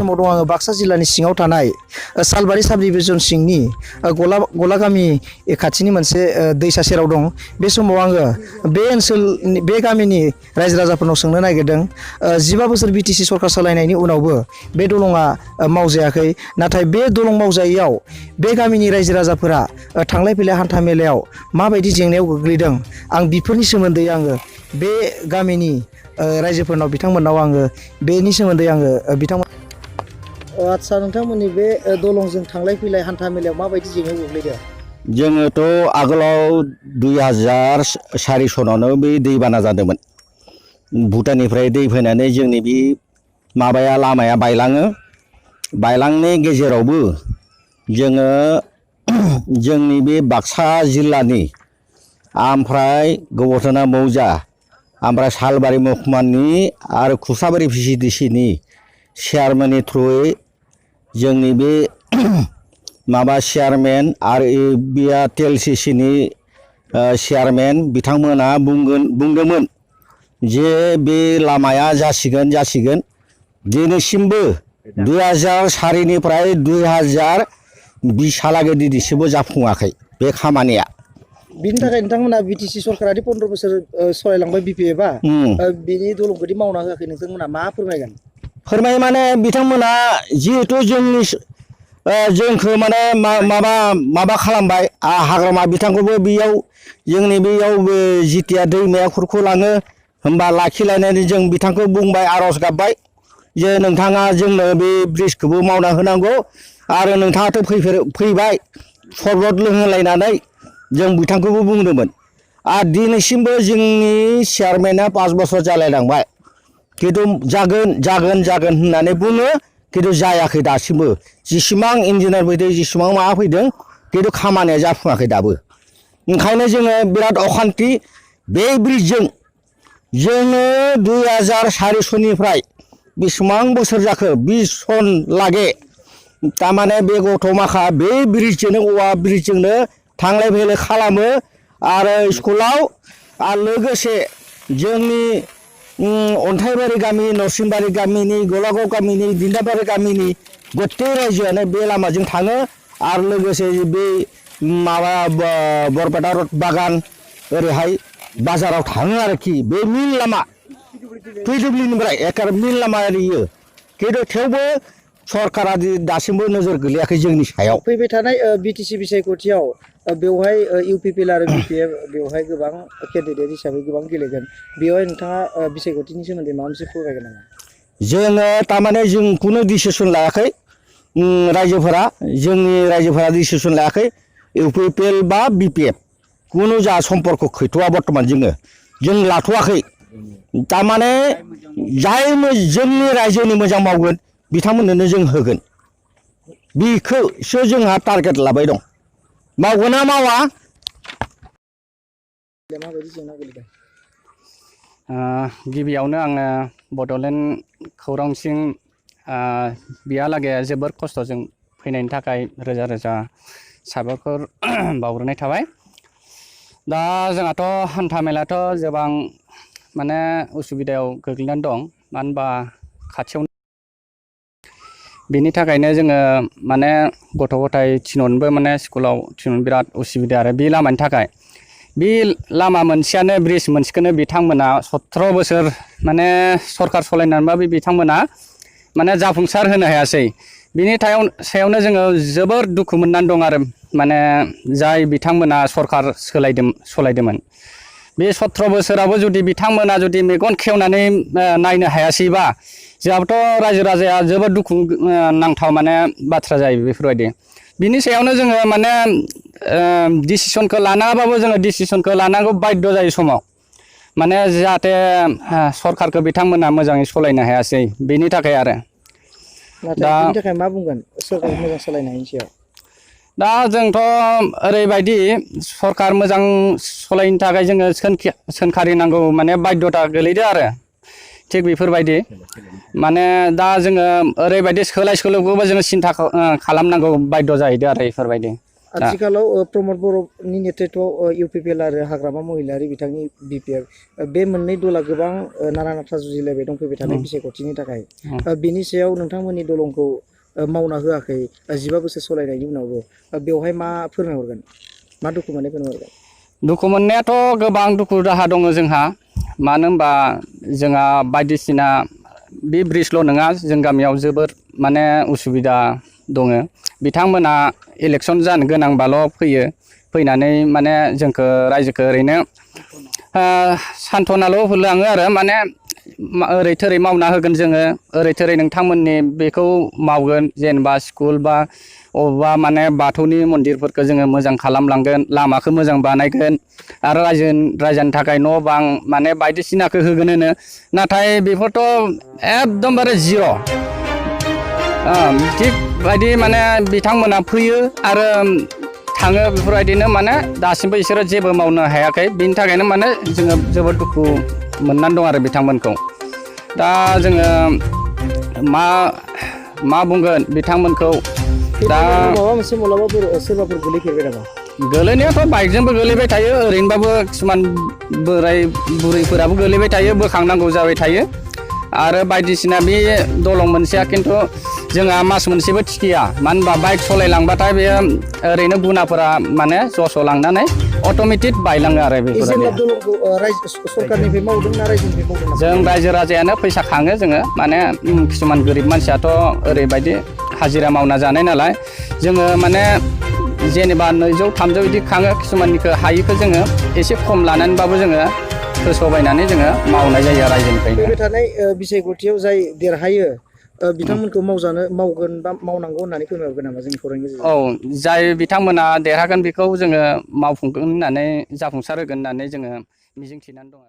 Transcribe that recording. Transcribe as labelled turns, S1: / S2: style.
S1: समाव दं आङो बाक्सा जिल्लानि सिङाव थानाय सालबारि साब डिभिजन सिंनि गलागामि खाथिनि मोनसे दैसा सेराव दं। बे समाव आङो बे ओनसोलनि बे गामिनि रायजो राजाफोरनाव सोंनो नागिरदों 15 बोसोर बिटिसि सरकार सालायनायनि उनावबो बे दलङा मावजायाखै। नाथाय बे दलं मावजायैयाव बे गामिनि रायजो राजाफोरा थांलाय फैलाय हान्था मेलायाव माबायदि जेंनायाव गोग्लैदों आं बेफोरनि सोमोन्दै आङो बे गामिनि रायजोफोरनाव बिथांमोननाव आङो बेनि सोमोन्दै आङो बिथांमोन आदसा नोंथांमोननि बे दलंजों थांलाय फैलाय हान्था मेलायाव माबायदि जेंनायाव गोग्लैदों?
S2: जोङोथ' आगोलाव 2004 सनावनो बे दैबाना जादोंमोन। भुटाननिफ्राय दै फैनानै जोंनि बे लामाया बायलाङो। बायलांनायनि गेजेरावबो जोङो जोंनि बे बाक्सा जिल्लानि ओमफ्राय गोबोरथोना मौजा ओमफ्राय सालबारि महकुमानि आरो खुसाबारि VCDCनि चेयारमेननि थ्रुयै जोंनि बे चेयारमेन आरो TLCCनि चेयारमेन बिथांमोना बुंदोंमोन जे बे लामाया जासिगोन दिनैसिमबो 2004 निफ्राय 2020 दिनैसिमबो जाफुङाखै बे खामानिया।
S1: बिनि थाखाय नोंथांमोना बिटिसि सरकारादि 15 बोसोर सालायलांबाय BPFआ बिनि दलंखौदि मावना होआखै नोंथांमोना मा फोरमायगोन?
S2: फोरमाय माने बिथांमोना जिहेथु जोंखौ माने माबा खालामबाय हाग्रामा बिथांखौबो बेयाव जोंनि बेयाव जितिया दैमाया खुरख'लाङो होमबा लाखिलायनानै जों बिथांखौ बुंबाय आर'ज गाबबाय जे नोंथाङा जोंनो बे ब्रिजखौबो मावना होनांगौ आरो नोंथाङाथ' फैबाय सरबत लोंहोलायनानै जों बिथांखौबो बुंदोंमोन। आरो दिनैसिमबो जोंनि चेयारमेना 5 बोसोर जालायलांबाय खिन्थु जागोन होननानै बुङो खिन्थु जायाखै दासिमबो। जेसेबां इन्जिनियार फैदों जेसेबां माबा फैदों खिन्थु खामानिया जाफुङाखै दाबो। ओंखायनो जोङो बिराद अखान्थि बे ब्रिजजों जोङो 2004 सननिफ्राय बेसेबां बोसोर जाखो 20 सन लागे तारमाने बे गथ' माखा बे ब्रिजजोंनो औवा ब्रिजजोंनो थांलाय फैलाय खालामो आरो स्कुलाव आरो लोगोसे जोंनि अन्थाइबारि गामि नरसिंबारि गामिनि गलागाव गामिनि दिन्दाबारि गामिनि गत्ते रायजोआनो बे लामाजों थाङो आरो लोगोसे बे बरपेटा रड बागान ओरैहाय बाजाराव थाङो आरोखि बे मिल लामा PWDनिफ्राय एकार मिल लामा एरियो खिन्थु थेवबो सरकारा दासिमबो नोजोर गोलैयाखै जोंनि सायाव।
S1: फैबाय थानाय बिटिसि बिसायख'थियाव बेवहाय UPPL आरो BPF बेवहाय गोबां केन्डिडेट हिसाबै गोबां गेलेगोन। बेवहाय नोंथाङा बिसायख'थिनि सोमोन्दै माबा मोनसे फोरमायगोन नामा?
S2: जोङो तारमाने जों खुनु डिसिसन लायाखै जोंनि रायजोफोरा डिसिसन लायाखै UPPL बा BPF खुनु जा सम्पर्क गैथ'आ बर्थमान जों लाथ'वाखै। तारमाने जाय जोंनि रायजोनि मोजां मावगोन बिथांमोननोनो जों होगोन बेखौसो जोंहा टारगेट लाबाय दं। मावगोन ना मावा
S3: गिबियावनो आङो बड'लेण्ड खौरांसिं बिहालागै जोबोर खस्थ'जों फैनायनि थाखाय रोजा रोजा साबायखर बावग्रोनाय थाबाय। दा जोंहाथ' हान्था मेलायाथ' गोबां माने उसुबिदायाव गोग्लैनानै दं। मानो होनबा खाथियावनो बिनि थाखायनो जोङो माने गथ' गथाय थिनहरनोबो माने स्कुलाव थिनहरनो बिराद उसुबिदा आरो बे लामानि थाखाय। बे लामा मोनसेयानो ब्रिज मोनसेखौनो बिथांमोना 17 बोसोर माने सरकार सालायनानैबाबो बिथांमोना माने जाफुंसार होनो हायासै। बिनि सायावनो जोङो जोबोर दुखु मोननानै दं आरो माने जाय बिथांमोना सरकार सालायदोंमोन बे 17 बोसोरावबो जुदि बिथांमोना जुदि मेगन खेवनानै नायनो हायासैबा जोंहाबोथ' रायजो राजाया जोबोद दुखु नांथाव माने बाथ्रा जायो बेफोरबायदि। बिनि सायावनो जोङो माने डिसिसनखौ लानाङाबाबो जोङो डिसिसनखौ लानांगौ बाध्य जायो समाव माने जाहाथे सरकारखौ बिथांमोना मोजाङै सालायनो हायासै बेनि थाखाय आरो।
S1: नाथाय बिनि थाखाय मा बुंगोन सरकार मोजां सालायनायनि सायाव?
S3: दा जोंथ' ओरैबायदि सरकार मोजां सालायनो थाखाय जोङो सोंखारिनांगौ माने बाध्यता गोलैदो आरो थिग बेफोरबायदि माने दा जोङो ओरैबायदि सोलाय सोल'खौबो जोङो सिन्था खालामनांगौ बाध्य जाहैदों आरो बेफोरबायदि।
S1: आथिखालाव प्रमद बर'नि नेतृत्वआव इउपिपिएल आरो हाग्रामा महिलारि बिथांनि बिपिएफ बे मोननै दला गोबां नारा नाथा जुजिलायबाय दं फैबाय थानाय बिसायख'थिनि थाखाय बेनि सायाव नोंथांमोननि दलंखौ मावना होआखै 15 बोसोर सलायनायनि उनावबो बेवहाय मा फोरमायहरगोन मा दुखु मोननाय फोरमायहरगोन?
S3: दुखु मोननायाथ' गोबां दुखु दाहा दङ जोंहा मानो होनबा जोंहा बायदिसिना बे ब्रिजल' नङा जों गामियाव जोबोर माने उसुबिदा दङ बिथांमोना इलेक्सन जानो गोनांबाल' फैयो फैनानै माने जोंखौ रायजोखौ ओरैनो सान्थनाल' होलाङो आरो माने ओरै थोरै मावना होगोन जोङो ओरै थोरै नोंथांमोननि बेखौ मावगोन जेनेबा स्कुल बा अबेबा माने बाथौनि मन्दिरफोरखौ जोङो मोजां खालामलांगोन लामाखौ मोजां बानायगोन आरो रायजोनि थाखाय न' बां माने बायदिसिनाखौ होगोन होनो नाथाय बेफोरथ' एकदमबारे जिर' थिग बायदि माने बिथांमोना फैयो आरो थाङो बेफोरबायदिनो माने दासिमबो बिसोरो जेबो मावनो हायाखै बिनि थाखायनो माने जोङो जोबोद दुखु मोननानै दं आरो बिथांमोनखौ दा जोङो मा बुंगोन बिथांमोनखौ दा
S1: माबा मोनसे मालाबाफोर सोरबाफोर गोलैफेरबाय नामा?
S3: गोलैनायाथ' बाइकजोंबो गोलैबाय थायो ओरैनोबाबो किसुमान बोराय बुरैफोराबो गोलैबाय थायो बोखांनांगौ जाबाय थायो आरो बायदिसिना बे दलं मोनसेया खिन्थु जोंहा मास मोनसेबो थिखिया मानो होनबा बाइक सलायलांबाथाय बेयो ओरैनो गुनाफोरा माने जस' लांनानै अट'मेटिक बायलाङो आरो बेफोरबायदि
S1: सरकारनिफ्राय मावदों ना रायजोनिफ्राय मावदों?
S3: जों रायजो राजायानो फैसा खाङो जोङो माने किसुमान गोरिब मानसियाथ' ओरैबायदि हाजिरा मावना जानाय नालाय जोङो माने जेनेबा 200 300 बिदि खाङो किसुमाननिखौ हायिखौ जोङो एसे खम लानानैबाबो जोङो होसोबायनानै जोङो मावनाय जायो रायजोनिफ्राय
S1: फैबाय थानाय बिसायख'थियाव जाय देरहायो बिथांमोनखौ मावगोन बा मावनांगौ होननानै फोरमायहरगोन नामा जोंनि खौरांनि गेजेरजों?
S3: औ जाय बिथांमोना देरहागोन बेखौ जोङो मावफुंगोन होननानै जाफुंसार होगोन होननानै जोङो मिजिंथिनानै दं।